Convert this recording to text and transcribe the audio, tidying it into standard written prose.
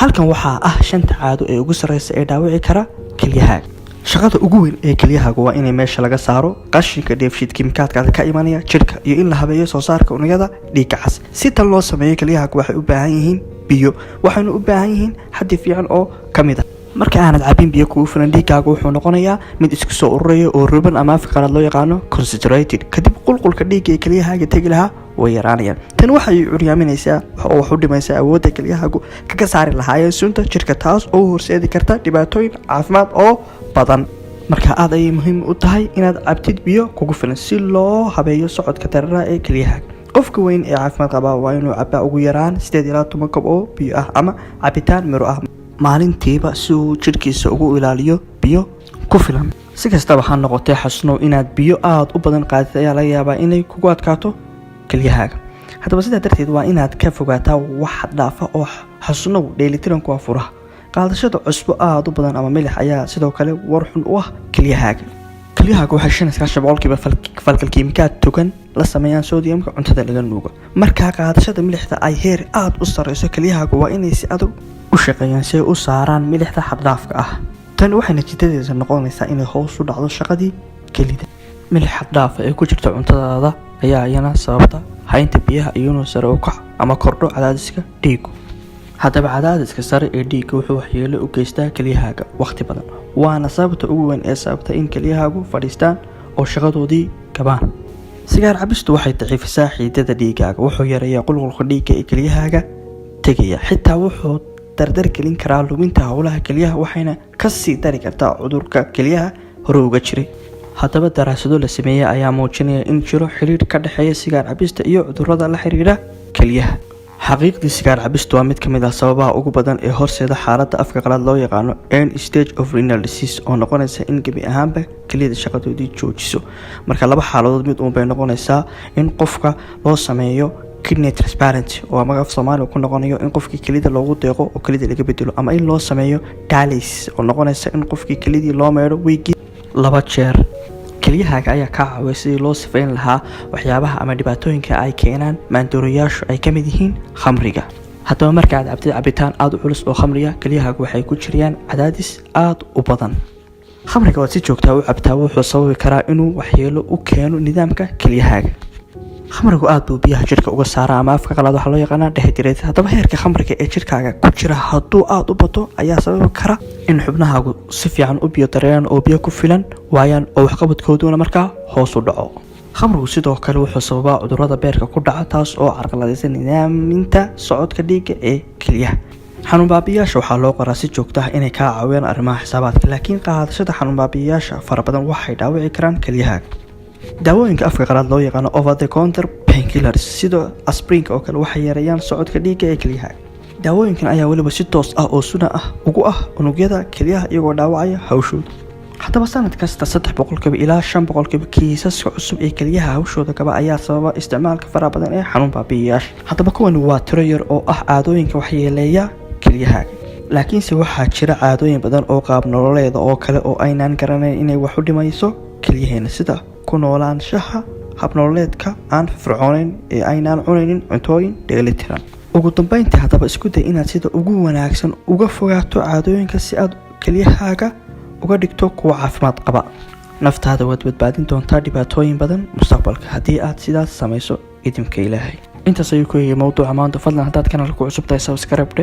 Halkan waxaa ah shanta caado ee ugu sarreysa ee dhaawici kara kelyahaaga. Shaqada ugu weyn ee kelyahaaga waa inay meesha laga saaro qashinka dheefshiid kiimikaadka ka imanaya jidhka iyo in la habeeyo soo saarka unugyada dhiigga cas. Si tan loo sameeyo, kelyahaaga waxay u baahan yihiin biyo, waxayna u baahan yihiin xaddi fiican oo ka mid ah. Marka aanad cabin biyo kugu filan, dhiiggaaga wuxuu noqonayaa mid isku soo ururaya oo ruban ama afka qalaad loo yaqaano concentrated. Kadib qulqulka dhiigga ee kelyahaaga tegi lahaa way yaraanayaan. Tani waxay curyaaminaysaa oo wax u dhimaysaa awoodda kelyahaagu kaga saari lahaayeen sunta jirka, taas oo u horseedi karta dhibaatooyin caafimaad oo badan. Marka aad ayay muhiim u tahay inaad cabtid biyo kugu filan si loo habeeyo socodka dareeraha ee kelyahaaga. Qofka weyn ee caafimaad qabaa waa inuu cabaa ugu yaraan 8 ilaa 10 koob oo biyo ah ama cabitaan miro ah maalintiiba si uu jidhkiisa ugu ilaaliyo biyo ku filan. Si kastaba ha noqotee, xasnow inaad biyo aada u badan qaadid ayaa laga yaabaa inay kugu adkaato kelyahaaga. Haddaba sidaa darteed waa inaad ka fogaataa wax dhaafa oo xasnow dheelitiranku waa furaha. Qaadashada cusbo aada u badan ama milix ayaa sidoo kale war xun u ah kelyahaaga. Kelyahaaga waxay 95% falgal kiimikaad togan la sameeyaan sodiumka cuntada laga nuugo. Markaa qaadashada milixda ay heer aada u sareyso, kelyahaagu waa inay si adag u shaqeeyaan si ay u saaraan milixda xaddhaafka ah. Tani waxay natiijadeeda noqonaysaa inay hoos u dhacdo shaqadii kelida. Milix xaddhaafa ee ku jirta cuntadaada ayaa iyana sababta haynta biyaha iyo inuu sare u kac ama kordho cadaadiska dhiigu. Haddaba cadaadiska sare ee dhiigga wuxuu waxyeelo u geystaa kelyahaaga waqti badan, waana sababta ugu weyn ee sababta in kelyahaagu fadhiistaan oo shaqadoodii gabaan. Sigaar cabistu waxay daciifisaa xiidada dhiigaaga, wuxuu yareeyaa qulqulka dhiigga ee kelyahaaga tegaya, xitaa wuxuu dardar gelin karaa luminta howlaha kelyaha, waxayna kasii dari kartaa cudurka kelyaha hore uga jiray. Haddaba daraasado la sameeyey ayaa muujinaya in jiro xiriir ka dhexeeya sigaar cabista iyo cudurada la xiriira kelyaha. Xaqiiqdii, sigaar cabistu waa mid ka mid ah sababaha ugu badan ee horseeda xaaladda afka qalaad loo yaqaano end stage of renal disease, oo noqonaysa in gebi ahaanba keliyada shaqadoodii joojiso. Marka laba xaaladood mid uun bay noqonaysaa: in qofka loo sameeyo kidney transplant, oo ama af Soomaaliga ku noqonayo in qofkii kelida loogu deeqo oo kelida laga bedelo, ama in loo sameeyo dialysis, oo noqonaysa in qofkii kelidii loo meedho weygii laba jeer. Kelyahaaga ayaa kaa caawiya sidii loo sifayn lahaa waxyaabaha ama dhibaatooyinka ay keenaan maandooriyaashu ay ka mid yihiin khamriga. Haddaba marka aad cabtid cabitaan aada u culus oo khamriga, kelyahaagu waxay ku jirayaan cadaadis aada u badan. Khamriga waad si joogtaa u cabtaa wuxuu sababi karaa inuu waxyeelo u keeno nidaamka kelyahaaga. Khamrigu aada buu biyaha jirka uga saara, ama afka qalaad waxaa loo yaqaanaa dehydrate. Haddaba heerka khamriga ee jirkaaga ku jira hadduu aada u bato ayaa sababi kara in xubnahaagu si fiican u biyo dareeraan oo biyo ku filan waayaan, oo waxqabadkooduna markaa hoos u dhaco. Khamrigu sidoo kale wuxuu sababaa cudurada beerka ku dhaca, taas oo carqaladaysa nidaaminta socodka dhiigga ee kelyaha. Xanuun baabiyaasha waxaa loo qoraa si joogto ah inay kaa caawiyaan arrimaha xisaabaadka, laakiin qaadashada xanuun baabiyaasha fara badan waxay dhaawici karaan kelyahaaga. Daawooyinka afka qalaad loo yaqaano over the counter painkillers, sida aspirinka oo kale, waxay yareeyaan socodka dhiigga ee kelyahaaga. Daawooyinkan ayaa weliba si toos ah oo suna ah ugu ah unugyada kelyaha, iyagoo dhaawacaya hawshooda. Haddaba sanad kasta 3% ilaa 5% kiisaska cusub ee kelyaha hawshooda gaba ayaa sababa isticmaalka faraha badan ee xanuun baabi'iyayaasha. Haddaba kuwani waa tiro yar oo ah caadooyinka waxyeeleeya kelyahaaga, laakiinse waxaa jira caadooyin badan oo qaab nololeeda oo kale oo aynaan garanayn inay wax u dhimayso kelyaheena, sida ku noolaanshaha habnololeedka aan firfircooneyn ee aynaan cunaynin cuntooyin dheelitiran. Ugu dambeyntii, haddaba isku day inaad sida ugu wanaagsan uga fogaato caadooyinka si aad kelyahaaga uga dhigto kuwa caafimaad qaba. Naftaada waad badbaadin doontaa dhibaatooyin badan mustaqbalka haddii aad sidaas samayso, idinka Ilaahay. Intaas ayuu ku eegay mowduuca maanta. Fadlan haddaad kanalka ku cusub tahay, subscribe dhe.